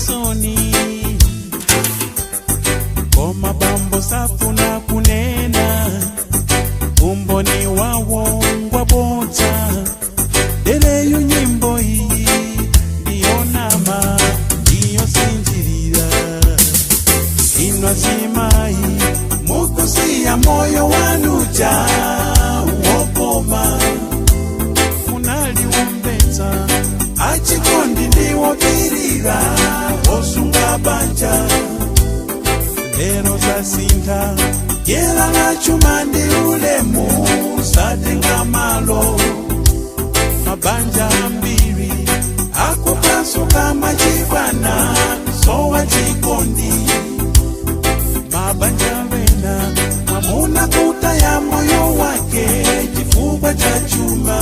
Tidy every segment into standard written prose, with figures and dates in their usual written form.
chisoni, koma bambo safuna kunena, umboni wawo ngwabodza. Dereyu nyimbo iyi ndiyo nama, ndiyo sinjirira. Inu azimayi mukusiya moyo wanuja wokoma, munaliwombetsa achikondi ndiwopirira, wosunga banja. Lero zasintha, dyera la chuma ndi ulemu satenga malo. Mabanja ambiri akupasuka machibwana, sowa chikondi. Mabanja wena mwamuna kutaya moyo wake chifukwa cha chuma.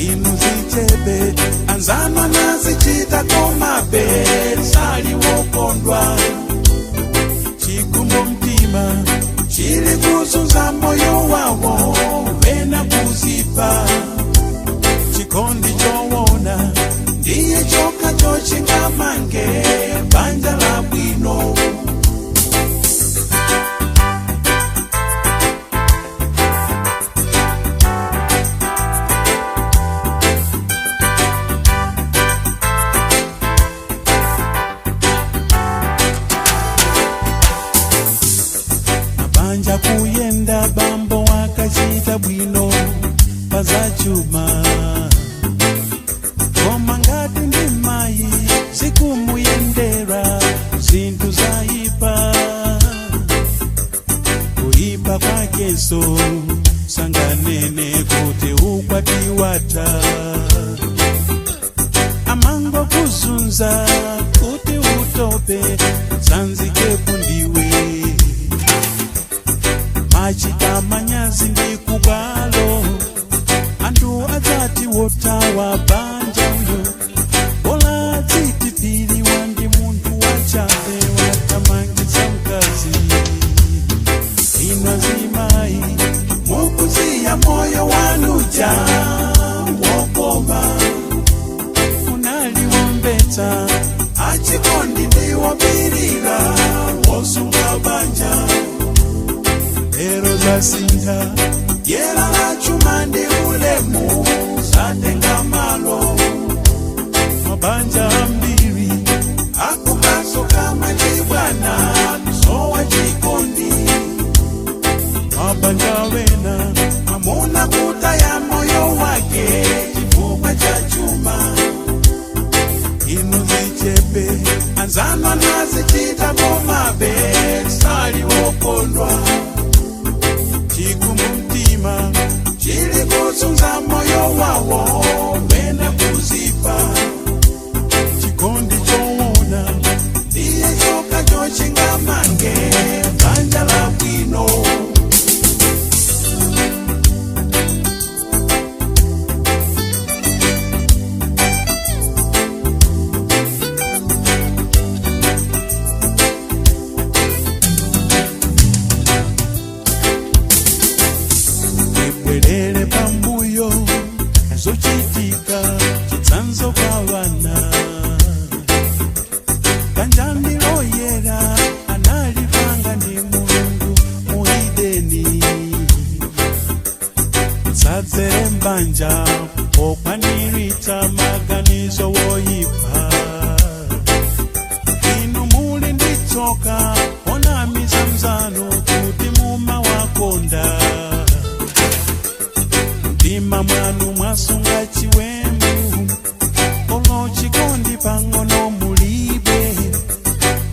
Inu zichebe anzanu anazichita komabe saliwokondwa. Chikumbo mtima chili kuzunza moyo wawo, wena kuzipa. Chikondi chowona ndiye choka chochingamange banja la bwino. Mabanja kuyenda bambo wakachita bwino pazachuma, koma ngati ndi mayi zikumuyendera zinthu zayipa. Kuyipa kwakeso sanganene kuti ukwatiwata, amango kuzunza kuti utope sanzikepo ndiwe. Machita manyazi ndi kubwalo, anthu adzati wotawa banja uyo, bola dzitipiriwa ndi munthu wachabe watamangitsa mkazi. Inu azimayi mukuziya moyo wanuja wokoma, munaliwombetsa achikondi ndiwopirira, wosunga banja. Lero zasintha, dyera la chuma ndi ulemu satenga malo. Mabanja ambiri akupasuka machibwana, kusowa chikondi. Mabanja wena amuna kutaya moyo wake chifukwa cha chuma. Inu zichepe anzanu anazichita komabe saliwokondwa. Chikumbu mtima chili kuzunza moyo wawo, wena kuzipa. Chikondi chowona ndiye choka chochingamange banja la bwino. Ibwerere pambuyo zochitika chitsanzo kwa vana. Banja ndiloyera analipanga ndi Mulungu mu Edeni. Sadzere mbanja okwaniritsa maganizo woyipa. Inu muli ndi tsoka onamiza mzanu kuti mumawakonda. Mtima mwanu mwasunga chiwembu, olo chikondi pang'ono mulibe.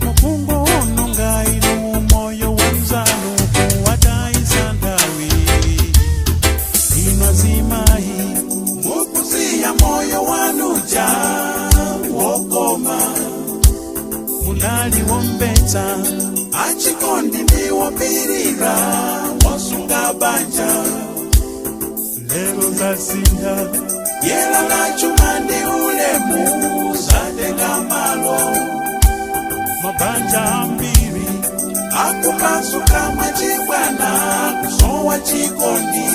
Mukungo ononga inu moyo wa mzanu kuwatayisa nthawi. Inu azimayi mukusiya moyo wanuja wokoma, munaliwombetsa achikondi ndiwopirira, wosunga banja. Lero zasintha, dyera la chuma ndi ulemu satenga malo. Mabanja ambiri akupasuka machibwana, kusowa chikondi.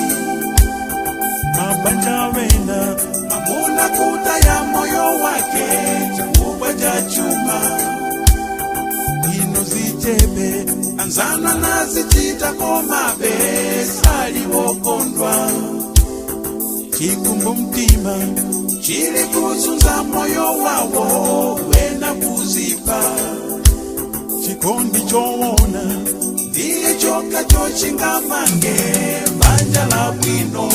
Mabanja wena amuna kutaya moyo wake chifukwa cha Chikumbu mtima chili kuzunza moyo wawo, wena kuzipa. Chikondi choona ndiye choka chochingamange banja la bwino.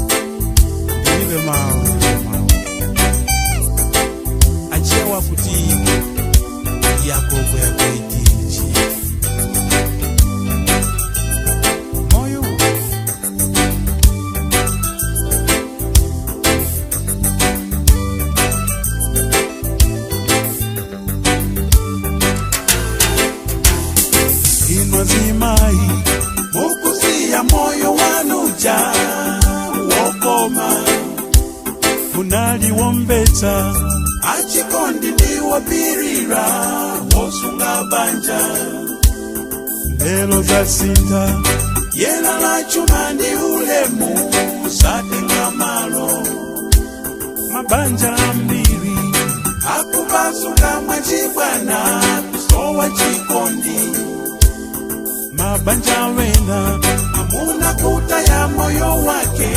Ndilibe mawu, ndilibe mawu. Achewa kuti yakobo yakoitichi Moyo. Inwazimai mukusiya moyo wanuja wokoma Unaliwombetsa. Achikondi ndiwapirira wosunga banja. Lelo zasintha. Yela la chuma ndi ulemu satenga malo. Mabanja ambiri akupasuka mwachibwana kusowa chikondi. Mabanja wena amuna kutaya moyo wake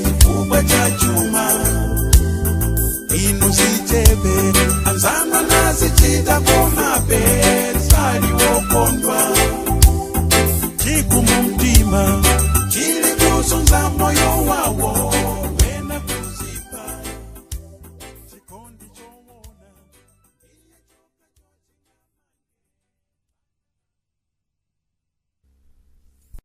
chifukwa cha chuma. Inu sichebe anzanga nazichita.